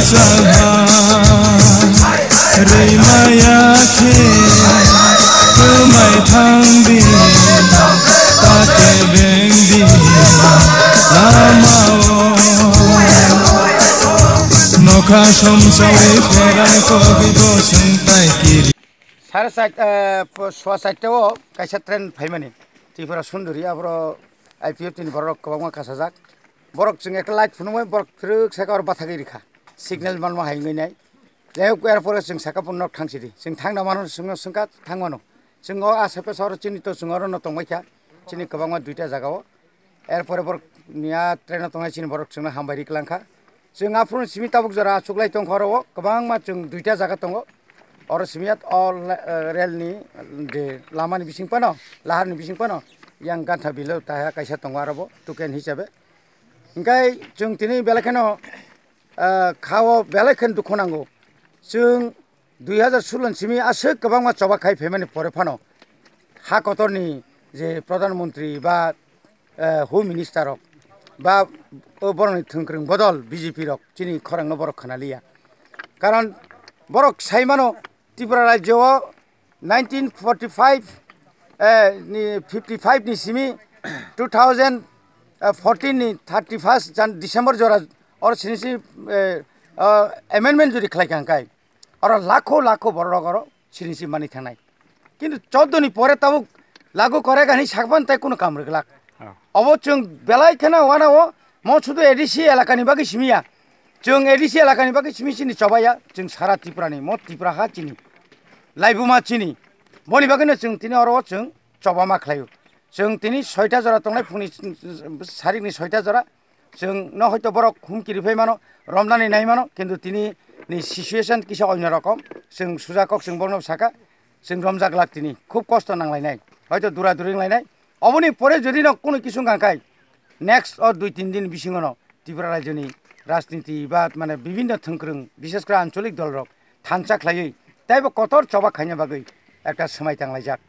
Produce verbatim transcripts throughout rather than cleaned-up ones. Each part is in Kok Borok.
Saha rwimaya khe kwmai thangdi, ta kebengdi lamao. Nokha somsawi pherai kogwi bo swngtai kiri. Sare char-, eh, po-, soa charta o kaisa train phaimani. Tripura Sundari, aboro I P F T ni borok kwbangma kasajak. Borok chwng ekta light phunukmani, borok twrwk saka oro bathagwi rikha. Signal manma hai wngwi nai. Jai hok, er pore chwng saka phunuk thang sidi. Chwng thangna mano, chwngno swngkha thang mano. Chwng o asha pesa oro chini to chwng oro no tongbaikha. Chini kwbangma duita jaga o. Er pore borok niya train o tongnai chini borok chwngno hambai ri kwlangkha. Chwng aphuru simi tabuk jora achuklai tongkha oro o. Kwbangma chwng duita jaga tongo. Oro simi o le-, eh, rail ni je lama ni bising phano, lahar ni bising phano yang gantha bilo taha kaisa tongo aro bo tuken hisabe. Hingkai chwng tini belai kheno, ah, khao belai khe dukhu nango. Chwng dui hajar sulo ni simi aswk kwbangma choba khai phaimani pore phano ha kotorni je Pradhan Mantri ba, eh, Home Minister rok ba o borokni thwngkwrwng bodol B J P rok chini khorangno borok khwnaliya. Karon borok sai mano Tripura rajyo o nineteen forty-five, eh, ni fifty-five ni simi two thousand fourteen ni thirty-first Jan-, December jora oro sini si, eh, ah, amendment jodi khlai kha hwnkhe oro lakho lakho borok rok oro sini si mani thangnai. Kintu chordo ni pore tabuk lagu kore gani sakban tai kuno kam rwglak. Oh. Obo chwng belai kheno wana o mo sudu A D C elaka ni bagwi simi ya. Chwng A D C elaka ni bagwi simi chini choba ya. Chwng sara Tripura ni mo Tripura ha chini. Laibuma chini. Boni bagwino chwng tini oro o chwng choba ma khlaio. Chwng tini soita jora tongnai phungni sarik ni soita jora. Chwng no hoito borok humki riphai mano, romnani nai mano, kintu tini ni situation kisa onyo rokom. Chwng suja kok chwng borokno saka, chwng romjak lak tini. Khub kosto nanglainai. Hoito dura duri wnglainai. Oboni pore jodi no kunu kisu wngkha kai, next o dui tin din bisingo no Tripura rajyoni rajniti ba mane bibinno thwngkwrwng, bishes kore ancholik dol rok thansa khlaiwi teibo kotor choba khaina bagwi ekta swmai tanglaijak.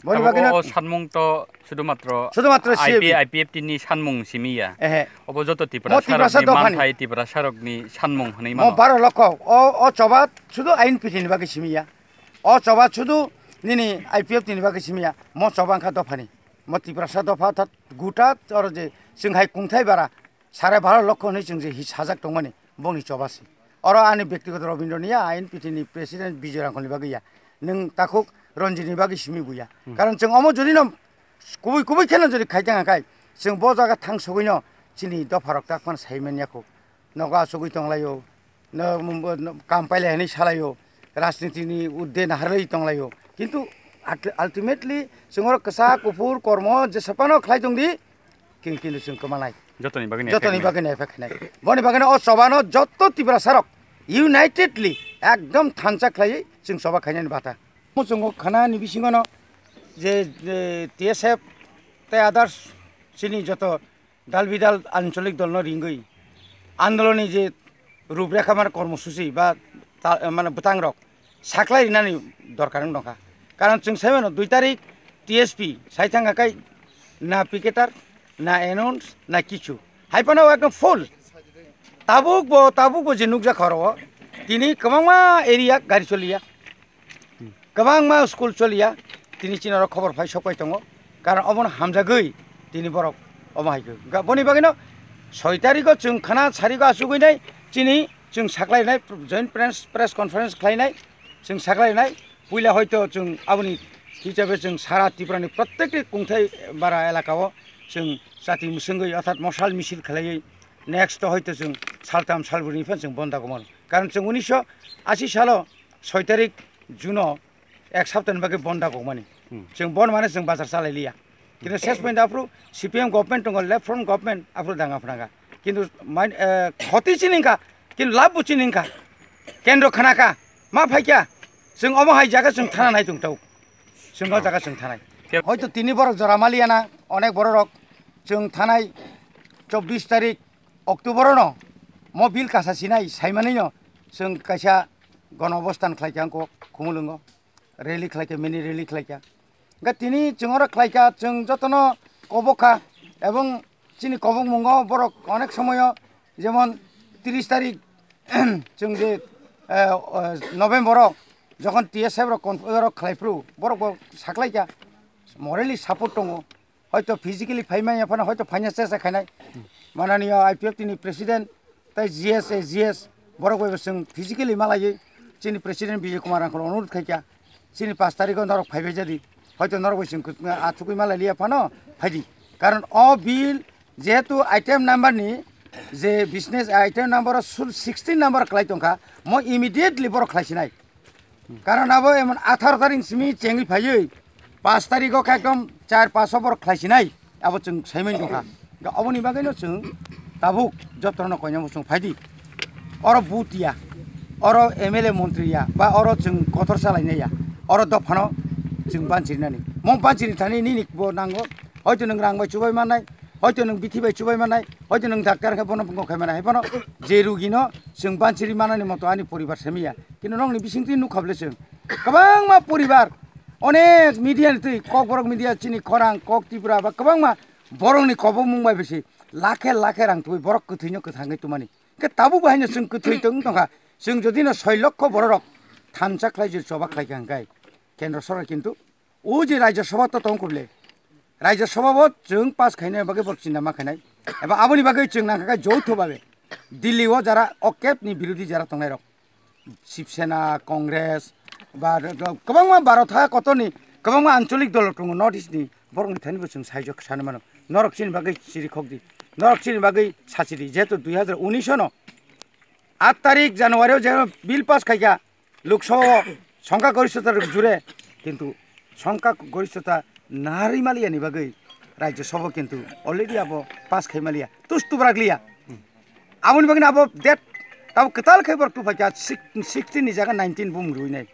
Boni Abo bagwino o sanmung to sudumatro sudumatro I P, C A B. I P F T ni sanmung simi ya. Ehe. Obo joto Tiprasa rokni dophani manthai, Tiprasa rokni sanmung hwnwi Mo mano. Baro lokho o, o choba sudu ain piti ni bagwi simi ya. O choba sudu nini I P F T ni bagwi simi ya. Mo choba wngkha dophani. Mo Tiprasa dopha tha guta oro je chwng hai kungthai bara sare baro lokho hwnwi chwng je hi sajak tongmani bongni choba se. Oro ani bektigoto Robindro ni ya, ain piti ni president Bijoy Rangkhol ni bagwi ya. Nwng takhuk Ranjit ni bagwi simi buya. Hmm. Karon chwng omo jodi no kubui kubui kheno jodi khai tang khai, chwng bo jaga thang sogwi no chini dopha rok tak phano sai man ya kho. Nogo achugwi tong laio, no, no, kam pailai hwnwi salaio, rajniti ni udde naharwi tong laio. Kintu at-, ultimately chwng oro kwchak kuphur kormo jesa phano khlai tong di, kin-, kintu chwng kwmanai. Jotoni bagwi ni Jotoni effect bagwi ni effect khainai. Boni bagwi no o choba no joto Tiprasa rok unitedly ekdom thansa khlaiwi chwng choba khainani bata. Mo chwng o khana ni bisingo no je, je T S F tei others chini joto dal bidal ancholik dol no ringwi andolon ni je ruprekha mane kormosuchi ba ta-, mane bwtang rok saklai rinani dorkar wng tongkha. Karon chwng sai mano dui tarik T S P sai thangkha kai na picketer, na announce, na kichu. Hai phano ekdom full. Tabuk bo, tabuk bo je nukjakha oro o, tini kwbangma area gari choliya. Kwbangma school choliya, tini chini oro khobor phai sok pai tongo, karon obono hamjagwi tini borok omo hai khe. Ga-, boni bagwino soi tarikgo chwng khana sarigo achugwi nai chini chwng saklai nai joint press, press conference khlai nai chwng saklai nai puila hoito chwng aboni hisabe chwng sara Tripura ni prottekti kungthai bara elaka o chwng chati mwswngwi orthat mosal misil khlaiwi next o hoito chwng saltham salbrwi ni phano chwng bonda gumano, karon chwng unisho ashi salo soi tarik June o ek saptani bagwi bonda gokmani. Hmm. Chwng bon mane chwng bachar chalai liya. Kintu ses point aphuru C P M government tongo, left front government aphuru danga phnanga. Kintu main, eh, khoti chini wngkha, kintu labh bo chini wngkha. Kendro khanakha, ma phaikha. Chwng omo hai jaga chwng thana nai tongtao. Chwng o jaga chwng thanai. Hoito tini borok jora maliya na, onek borok rok chwng thanai chobbish tarik October no mo bill kasa sinai saimanino chwng kaisa gono obostan khlaikha wngkha Khumulwngo, rally khlaikha, mini rally khlaikha. Hwnkhe tini chwng oro khlaikha, chwng jotono kobokha, ebong chini kobokmungo borok onek somoyo jemon tris tarik chwng je, eh, eh, November o jokhon T S F rok conf-, rok khlai phru, borok bo saklai kha, morally support tongo. Hoito physically phai manya phano hoito phaina chesa khainai. Mananiya I P F T ni president tai G S, eh, G S borok bai bo chwng physically malaiwi chini president Bijay Kumar Rangkhol onurodh khai kha. Chini pash tarikh o norok phaibai jadi. Hoito norok bai chwng kut-, achugwi malai liya phano phaidi. Karon o bill jehetu item number ni je business item number o sul-, sixteen number khlai tongkha, mo immediately borok khlai sinai. Karon abo emon atharo tarik simi chengwi phaiwi pash tarikh o khe ekdom char pash o borok khlai sinai, abo chwng saimani tongkha. Ga oboni bagwi no chwng tabuk jotono koinamo chwng phaidi. Oro but ya, oro M L A montri ya, ba oro chwng kotor salai nai ya, oro dophano chwng banchiri nani. Mo banchiri thani nini bo nango, hoito nwng rang bai chubai mannai, hoito nwng bithi bai chubai mannai, hoito nwng doctor khe bono bwngo khai mannai, hai bono je rugi no chwng banchiri manani moto ani poribar semiya. Kintu nokni bisingtwi nukha bwle chwng kwbangma poribar, onek media ni twi, Kokborok media, chini khorang, Kok Tripura ba kwbangma borokni kobokmung bai bisi lakhe lakhe rang twi borok kwthwino kwthangwi tumani. Khe tabuk bo haino chwng kwthwi tong tongkha. Chwng jodi no soi lokho bororok thansa khlai jil choba khlai kha hwnkhe kendro sorkar kintu o je Rajya Sabha to tong khuble. Rajya Sabha bo chwng pass khaina bagwi borok chinta ma khainai. Eba aboni bagwi chwng nangkha khe joutho babe Delhi o jara okep ni birodhi jara tongnai rok. Shiv Sena, Congress, ba kwbangma Bharat ha kotorni kwbangma ancholik dol tongo North East ni, borokni thani bo chwng saijak sani mano. Norok chini bagwi chiri khok di, norok chini bagwi sachiri, jehetu dui hazar unis no aat tarik January o je bill pass khaikha Lok Sabha o songkha goristota rok jure, kintu songkha goristota narwi maliya ni bagwi Rajya Sabha kintu already abo pass khai maliya, tus tubrak liya. Aboni bagwi abo date tabo kwtal khai borok tuphaikha sixteen ni jaga nineteen bumung rwinai.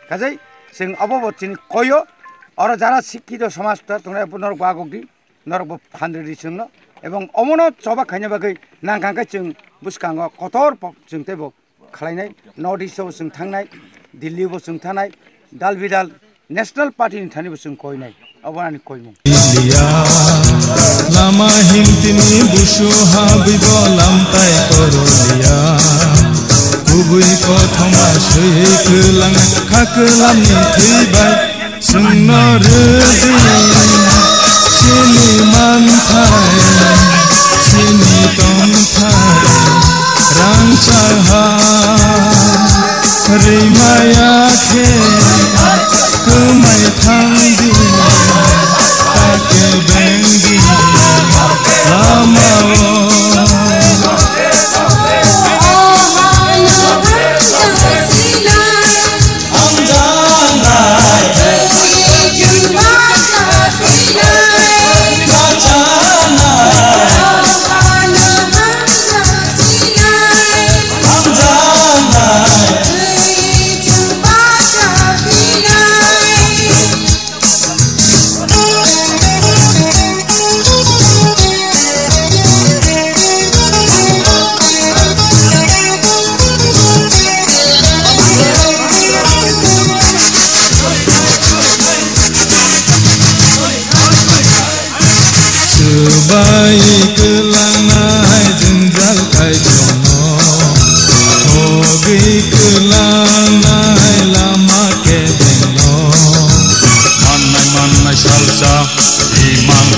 Kajai chwng abo bo chini koyo, oro jara sikkito somaj ta tongnai abo norok bo agok di, norok bo phan rwdi chwngno, ebong omono choba khaina bagwi nangkha khe chwng bwskango kotor po-, chwng teibo khlainai, North East o bo chwng thangnai, Delhi o bo chwng thangnai, dal bidal National Party ni thani bo chwng koinai, abo ani koimung. Liya, lama himtini busu ha bibo lamtai koro liya. Kubui kothoma sui kwlang kha kwlam ni thwi bai. Chwngno rwdi chini manthai, chini tongthai, rangchak ha rwimaya khe kwmai thangdi, ta kebengdi lama-o. Swbai kwlangnai jwngjal kaitorno, thogwi kwlangnai lama kebengno, mannai mannai salsa imang